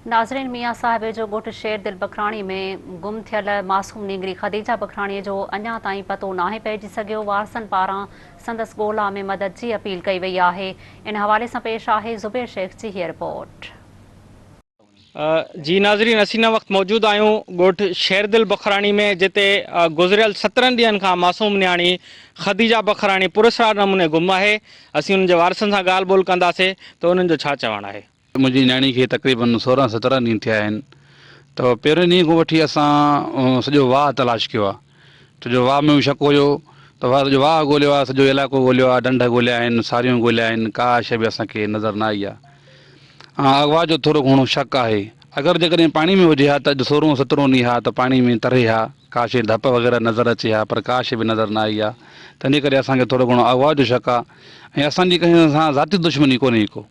ناظرين ميان صاحب جو ڳوٺ شير دل بکراڻي ۾ گم ٿيل معصوم نينگري خديجه بکراڻي جو اڃا تائين پتو ناهي پئجي سگهيو، وارثن پاران سندس ڳولا ۾ مدد جي اپيل ڪئي وئي آهي، ان حوالي سان پيش آهي زبير شيخ جي هيء رپورٽ. جي ناظرين اسين هن وقت موجود آهيون ڳوٺ شيردل بکراڻي ۾ جتي گذريل 17 ڏينهن کان معصوم نياڻي خديجه بکراڻي پراسرار نموني گم آهي، اسين انهن جي وارثن سان ڳالهه ٻولهه ڪنداسين ته انهن جو ڇا چوڻ آهي. منهنجي نياڻي کي تقريبن 16 17 ڏينهن ٿيا آهن ته پهرين ڏينهن کان وٺي اسان سڄو واهه تلاش ڪيو آهي ڇو جو واهه ۾ به شڪ هيو ته واهه سڄو واهه ڳوليو آهي سڄو علائقو ڳوليو آهي ڍنڍ ڳوليا آهن ساريون ڳوليا آهن ڪا شيء به اسان کي نظر نه آئي آهي ها اغوا جو ٿورو گهڻو شڪ آهي اگر جيڪڏهن پاڻي ۾ هجي ها ته اڄ 16 17 ڏينهن ها ته پاڻي ۾ تري ها ڪا شيء ڌپ وغيره نظر اچي ها پر ڪا شيء به نظر نه آئي آهي تنهنجي ڪري اسان کي ٿورو گهڻو اغوا جو شڪ آهي ۽ اسان جي ڪنهن سان ذاتي دشمني ڪونهي ڪو.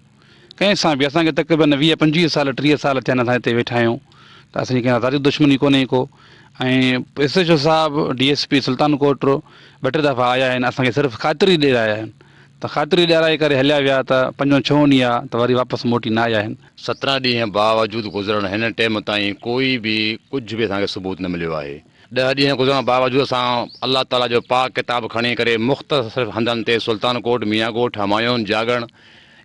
ڪنهن سان به اسان کي تقريبن 20 25 سال 30 سال ٿيا آهن اسان هتي ويٺا آهيون ته اسان جي ڪنهن سان ذاتي دشمني ڪونهي ڪو ۽ ايس ايڇ او صاحب ڊي ايس پي سلطان ڪوٽ ٻه ٽي دفعا آيا آهن اسان کي صرف خاطري ڏيارائي آهن ته خاطري ڏيارائي ڪري هليا ويا ته پنجون ڇهون ڏينهن آ ته وري واپس موٽي نه آيا آهن. 17 ڏينهن باوجود گذرڻ هن ٽيم تائين ڪوئي به ڪجهه به اسان کي ثبوت نه مليو آهي. 10 ڏينهن گذرڻ باوجود اسان الله تعاليٰ جو پاڪ ڪتاب کڻي ڪري مختصف هنڌن تي سلطان ڪوٽ، ميان ڳوٺ، همايون، جاڳڻ،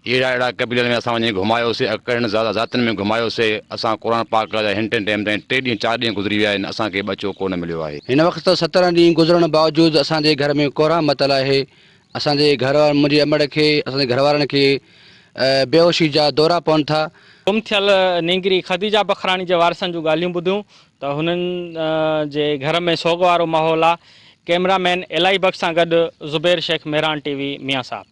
اهڙا اهڙا قبيلن ۾ اسان وڃي گهمايوسي، ڪهڙن ذاتين ۾ گهمايوسي، اسان قرآن پاڪ جا هن ٽين ٽيم تائين ٽي ڏينهن چار ڏينهن گذري ويا آهن اسان کي ٻچو ڪو نه مليو آهي. هن وقت 17 ڏينهن گذرڻ باوجود اسان جي گهر ۾ ڪهرام متل آهي، اسان جي گهر وارن منهنجي امڙ کي اسان جي گهر وارن کي بيهوشي جا دورا پون ٿا. گم ٿيل نينگري خديجه بکراڻي جي وارثن جون ڳالهيون ٻڌيون ته هنن جي گهر ۾ سوڳ وارو ماحول آ، ڪئميرا مين الاهي بخش سان گڏ زبير شيخ مهراڻ ٽي وي ميان صاحب.